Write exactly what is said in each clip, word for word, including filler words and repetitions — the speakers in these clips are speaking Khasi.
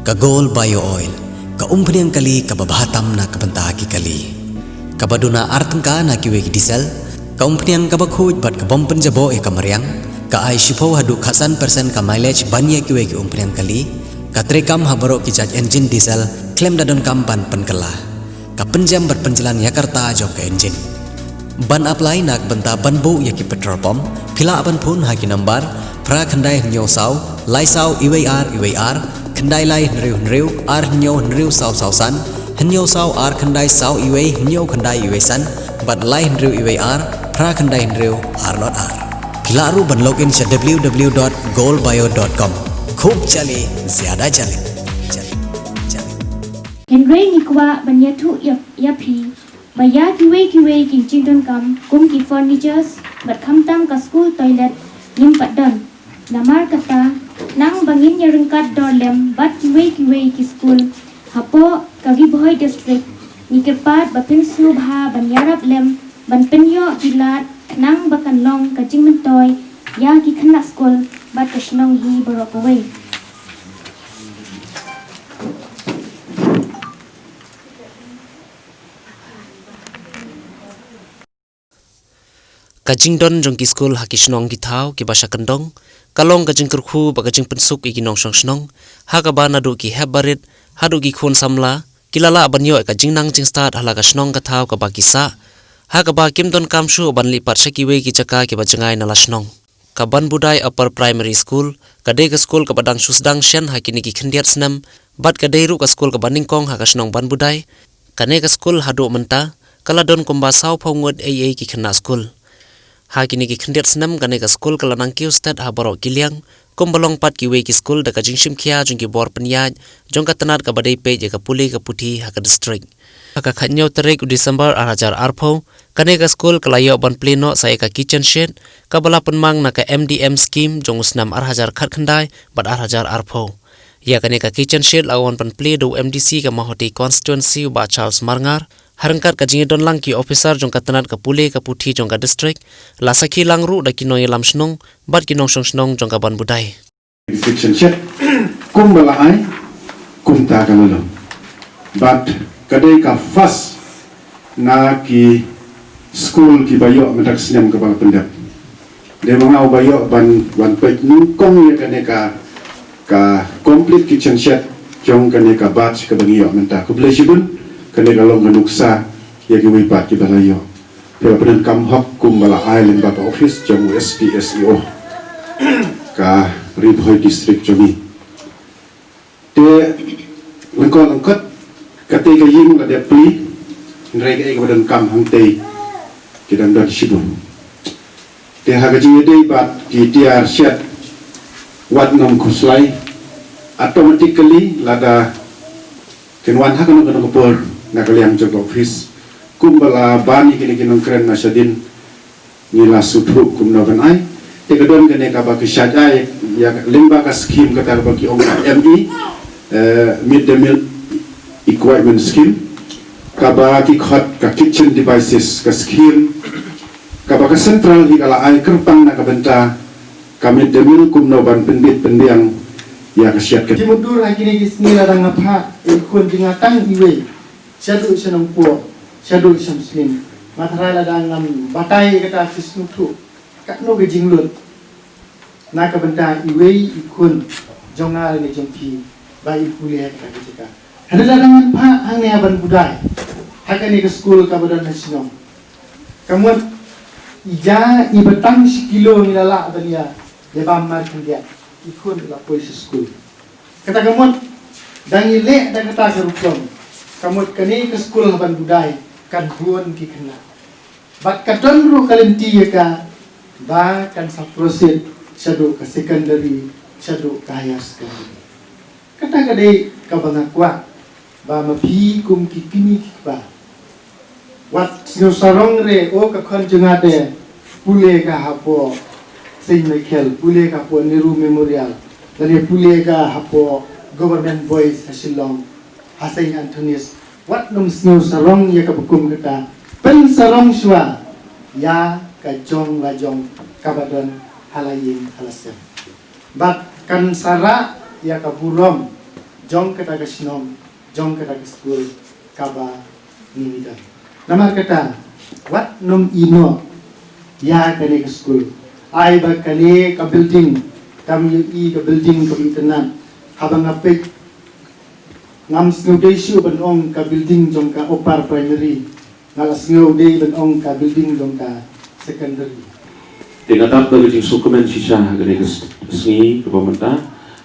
Ka Gold Bio Oil, ka umphniang kali kaba bha tam na ka bynta ki kali. Kaba duna ar tyngka na kiwei ki diesel, ka umphniang kaba khuid bad ka bym pynjaboh ïa ka mariang, ka ai shiphew haduh khatsan percent ka mileage ban ïa kiwei ki umphniang kali, ka treikam ha baroh ki jait engine diesel, khlem da donkam ban pynkylla. Ka pynjem bad pynjlan ïa ka rta jong ka engine. Ban apply na ka bynta ban buh ïa ki petrol pump, phi lah ban phone ha ki number phra khyndai hynñiew saw lai saw iwei ar iwei ar, khyndai lai hynriew hynriew ar hynñiew hynriew saw saw san, hynñiew saw ar khyndai saw iwei hynñiew khyndai iwei san, bad lai hynriew iwei ar phra khyndai hynriew ar lot ar. Phi lah ruh ban log in sha w w w dot gold bio dot com. Khub jali, zyada jali. Jali, jali. Hynrei ngi kwah ban ïathuh ïa, ïa phi ba ïa kiwei kiwei ki jingdonkam kum ki furnitures bad khamtam ka school toilet ngim pat don. Namar kata, nang ba ngin ïaryngkat dor lem bad kiwei kiwei ki school hapoh ka Ri Bhoi District, ngi kyrpad ba phin sngewbha ban ïarap lem ban pynïoh ki lad, nang ba kan long ka jingmyntoi ïa ki khynnah school bad ka shnong hi baroh kawei. Ka jingdon jong ki school ha ki shnong ki thaw kiba sha kyndong ka long ka jingkyrkhu bad ka jingpynsuk ïa ki nongshong shnong, ha kaba naduh ki hep barit haduh ki khun samla ki la lah ban ïoh ïa ka jingnang jingstad ha la ka shnong ka thaw kaba ki sah, ha kaba kim donkam shuh ban leit pat sha kiwei ki jaka kiba jngai na la shnong. Ka Banbudai Upper Primary School ka dei ka school kaba dang shu sdang shen ha kine ki khyndiat snem, bad ka dei ruh ka school kaba nyngkong ha ka shnong Banbudai. Kane ka school haduh mynta ka la don kumba saw phew ngut ei ei ki khynnah school. Ha kine ki khyndiat snem kane ka school ka la nang kiew stet ha baroh ki liang, kumba long pat kiwei ki school da ka jingshim khia jong ki bor pynïaid jong ka tnat kaba dei peit ïa ka pule ka puthi ha ka district. Ha ka khathynñiew tarik u December ar hajar arphew, kane ka school ka la ïoh ban plie noh sa ïa ka kitchen shed, kaba la pynmang na ka M D M scheme jong u snem ar hajar khatkhyndai bad ar hajar arphew. Ïa kane ka kitchen shed la wan ban plie da u M D C ka Mawhati constituency u Bah Charles Marngar, ha ryngkat ka jingïadon lang ki officer jong ka tnat ka pule ka puthi jong ka district, la sakhi lang ruh da ki nongïalam shnong bad ki nongshong shnong jong ka Banbudai. Inspection shed kumba la ai, kumta ka la long. Bad ka dei ka first na ki school kiba ïoh mynta ka snem kaba la pyndep. Dei ma nga uba ïoh ban, ban peit nyngkong ïa kane ka, ka complete kitchen shed jong kane ka batch kaba ngi ïoh mynta. Khublei shibun, kane ka long ka nuksa ïa kiwei pat kiba la ïoh. Te la pyndonkam hok kumba la ai lyngba ka office jong u S D S E O ka Ri Bhoi District jong ngi. Te lyngkot lyngkot, katei ka ïing la dep plie, hynrei kaei kaba donkam hangtei ki dang don shibun. Te ha ka jingïadei bad ki tiar shet wat nym khuslai, automatically lada kin wan ha kano kano ka por na ka liang jong ka office, kumba la ban ïa kine ki nongkren na shadien, ngi la sngewthuh kumno ban ai. Te ka don kane kaba ki shait ai ïa lyngba ka scheme kata kaba ki ong ka M E, eh, Mid Day Meal Equipment Scheme, kaba ki khot ka kitchen devices, ka scheme kaba ka central hi ka la ai kyrpang na ka bynta ka mid day meal kumno ban pynbit pynbiang ïa ka shet ka. Ki mutdur ha kine ki sngi la dang nga phah ïa i khun jong nga tang iwei, shaduh sha Nongpoh, shaduh sha Mynsngi. Nga tharai lada ngam batai ïa kata ki sngewthuh katno ka jinglut na ka bynta iwei i khun jong nga lane jong phi ba i pule ha kata ka jaka. Hynrei lada ngan phah hangne ha Banbudai, ha kane ka skul kaba don ha shnong, ka mut ïa i ba tang shi kilo ngi la lah ban ïa, ïa bam markhyndiat, i khun i la poi sha skul. Kata ka mut da ngi leh da kata ka rukom, ka mut kane ka skul ha Banbudai kan bun ki khynnah. Bad ka don ruh ka lynti ïa ka ba kan sa proceed shaduh ka secondary, shaduh ka higher secondary. Kata ka dei kaba nga kwah ba ma phi kum ki kmie ki kpa wat sngewsarong re, o ka khon jong nga te pule ka hapoh Saint Michael, pule ka hapoh Nehru Memorial, lane pule ka hapoh Government Boys ha Shillong, ha Saint Anthony's. Wat nym sngewsarong ïa kaba kum kata, pynsarong shuwa ïa ka jong la jong kaba don ha la ïing ha la sem. Bad kan sa rah ïa ka burom jong kata ka shnong, jong kata ka skul kaba ngi don. Namar kata, wat nym ïehnoh ïa kane ka skul. Ai ba kane ka building, kam ïohi ka building kaba itynnad. Haba nga peit, ngam sngewdei shuh ban ong ka building jong ka upper primary, nga la sngewdei ban ong ka building jong ka secondary. Te nga dap da ka jingsngewkmen shisha ha kane ka sngi kaba mynta,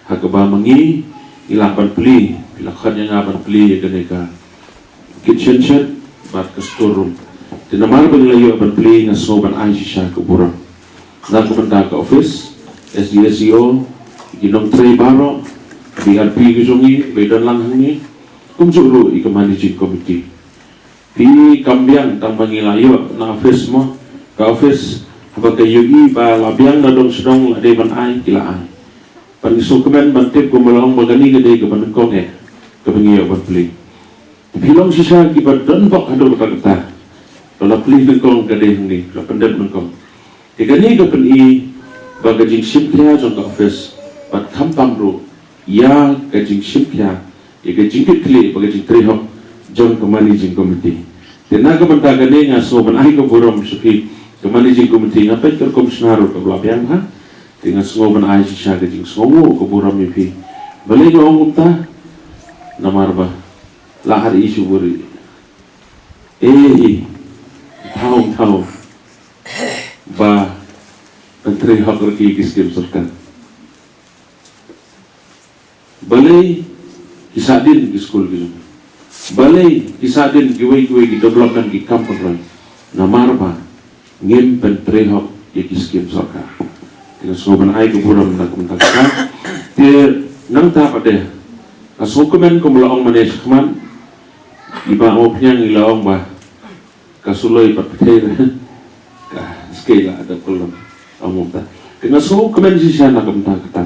ha kaba ma ngi ngi lah ban plie, phi la khot ïa nga ban plie ïa kane ka kitchen shed bad ka store room. Te namar ba ngi la ïoh ban plie, nga sngew ban ai shisha ka burom na ka bynta ka office, S D S E O, ki nongtrei baroh, B R P ka jong ngi ba i don lang hangne, kumjuh ruh ïa ka managing committee. Phi kam biang tang ba ngi la ïoh na office mo. Ka office, haba ka ïohi ba la biang na dong sdong, la dei ban ai, ki la ai. Ban sngewkmen ban tip kumba long ba kane ka dei kaba nyngkong eh kaba ngi ïoh ban plie. Phi long shisha kiba don bok haduh katta katta. Ba la plie nyngkong ka dei hangne, la pyndep nyngkong. Te kane ka pyni ba ka jingshim khia jong ka office bad khamtam ruh ïa ka jingshim khia, ïa ka jingkitkhlieh bad ka jingtrei hok jong ka managing committee. Te na ka bynta kane nga sngew ban ai ka burom sha phi ka managing committee, nga peit ka commissioner ruh kaba la biang ha. Te nga sngew ban ai shisha ka jingsngewnguh ka burom ïa phi. Balei nga ong kumta? Namar ba la ar i shu buri. Eh, thaw thaw ba ban trei hok ïa ki skim sorkar. Balei ki sahdien ki skul ki jong, balei ki sahdien kiwei kiwei ki development ki kam pynroi? Namar ba ngim pyntrei hok ïa ki skim sorkar. Te nga sngew ban ai ka burom na ka bynta kata. Te nangta pat de nga sngewkmen kumba la ong mynne shakhmat, i Bah Mawphniang i la ong ba ka suloi pat pyrthei ka skei la da kulon. Ong kumta. Te nga sngewkmen shisha na ka bynta kata.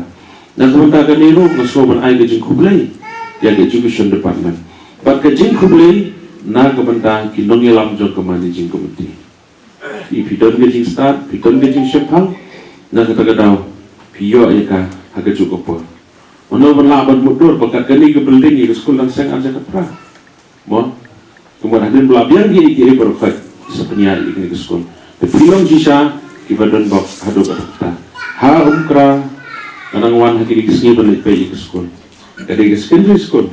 Na ka bynta kane ruh nga sngew ban ai ka jingkhublei ïa ka education department bad ka jingkhublei na ka bynta ki nongïalam jong ka managing committee. Phi, phi don ka jingstad, phi don ka jingshemphang, na kata ka daw phi ïoh ïa ka ha kajuh ka por. Mano ban lah ban mutdur ba kat kane ka building ïa ka skul dang seng arhajar khatphra? Mo, kumba hadien ba la biang hi ïa kiei baroh khoit ki sa pynïaid ïa kane ka skul. Te phi long shisha kiba don bok haduh katta katta. Ha Umkra nga dang wan ha kine ki sngi ban leit peit ïa ka skul. Ka dei ka secondary school.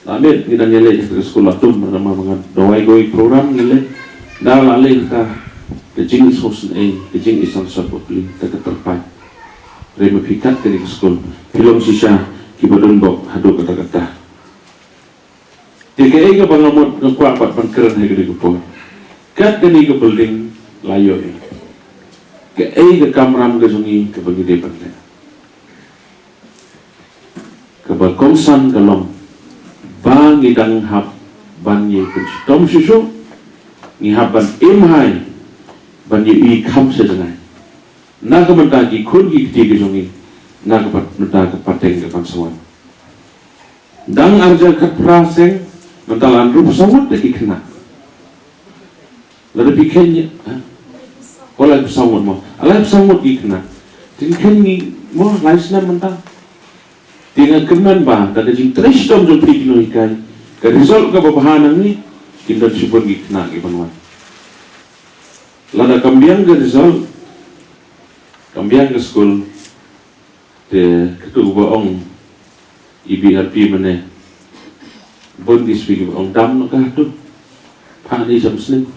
Lada ngi dang ïaleit ha ka skul Latum, namar ba nga dawai kawei program ngi leit. Da la leit, ka, ka jingisynei, ka jingisynei bapli, ka, ka tyrpait. Hynrei ma phi kat kane ka skul, phi long shisha kiba don bok haduh katta katta. Te kaei kaba nga mut nga kwah pat ban kren ha kane ka por, kat kane ka building la ïoh ïa, kaei ka kamram ka jong ngi kaba ngi dei ban leh? Kaba kongsan ka long ba ngi dang hap ban ïa pynshitom shuh shuh, ngi hap ban im hai ban ïohi kham sha jngai na ka bynta ki khun ki kti ki jong ngi, na ka bynta ka pateng kaban sa wan. Dang arhajar khatphra seng, mynta la hynriewphew saw ngut ki khynnah. Lada phi kheiñ, ha? Ko laiphew saw ngut mo. Laiphew saw ngut ki khynnah. Te kheiñ ngi mo lai snem mynta. Te nga kyrmen ba da ka jingtrei shitom jong phi ki nonghikai, ka result kaba bha nangne, kin don shibun ki khynnah kiban wan. Lada kam biang ka result, kam biang ka skul, te katu ba ong i B R P mynne, bun ki spi kiba ong dam noh ka hatu, phah noh sha mynsngi,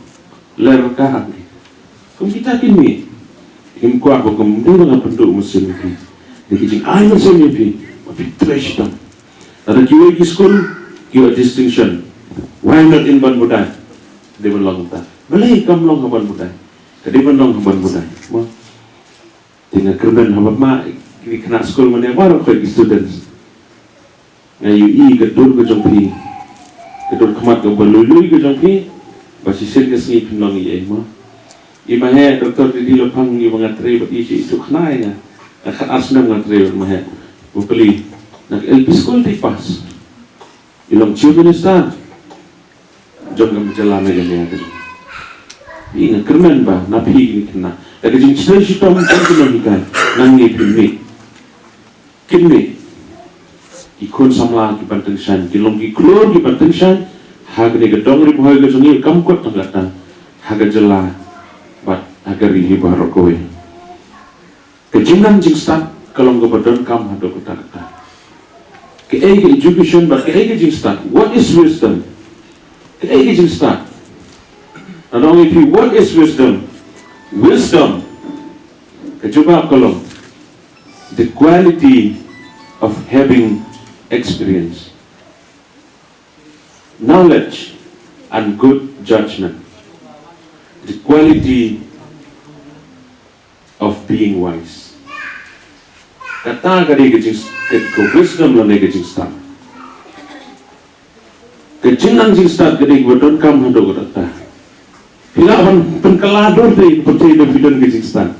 ler ka hangki. Kum kita ki mih, kim kwah ba kum dei ba nga pynduh mynsiem ïa phi. Dei ki jingai mynsiem ïa phi ba phi trei shitom. Lada kiwei ki skul ki ïoh distinction, why not in ban budai? Dei ban long kumta. Balei kam long ha ban budai? Ka dei ban long ha ban budai. Mo. Te nga kyrmen ha bad ma ki khynnah skul mynne baroh khoit ki students. Nga ïohi ka dur ka jong phi, ka dur khmat kaba lui lui ka jong phi, ba shisien ka sngi phin long eiei mo. I Maheh, Doctor Didi Laphang, i ba nga trei bad i, i tu khynnah ïa nga. Nga khat ar snem nga trei bad Maheh. Bapli, na ka L P skul te i pass. I long Chief Minister jong ka jylla Meghalaya ka jong. Nga kyrmen ba na phi ki khynnah, da ka jingtrei shitom jong ki nonghikai, nangne phin mih. Kin mih. ki khun samla ki ban tyngshaiñ, ki long ki khlur ki ban tyngshaiñ ha kane ka dong ri bhoi ka jong ngi, kam kut tang kata ha ka jylla bad ha ka ri hi baroh kawei. Ka jingnang jingstad ka long kaba donkam haduh katta katta. Kaei ka education bad kaei ka jingstad? What is wisdom? Kaei ka jingstad? Not only phi, what is wisdom? Wisdom, ka jubab ka long the quality of having experience, knowledge and good judgment, the quality of being wise. Kata ka dei ka jing, ka, ka wisdom lane ka jingstad. Ka jingnang jingstad ka dei kaba donkam haduh katta katta. Phi lah ban pynkylla dur te, pynte da phi don ka jingstad.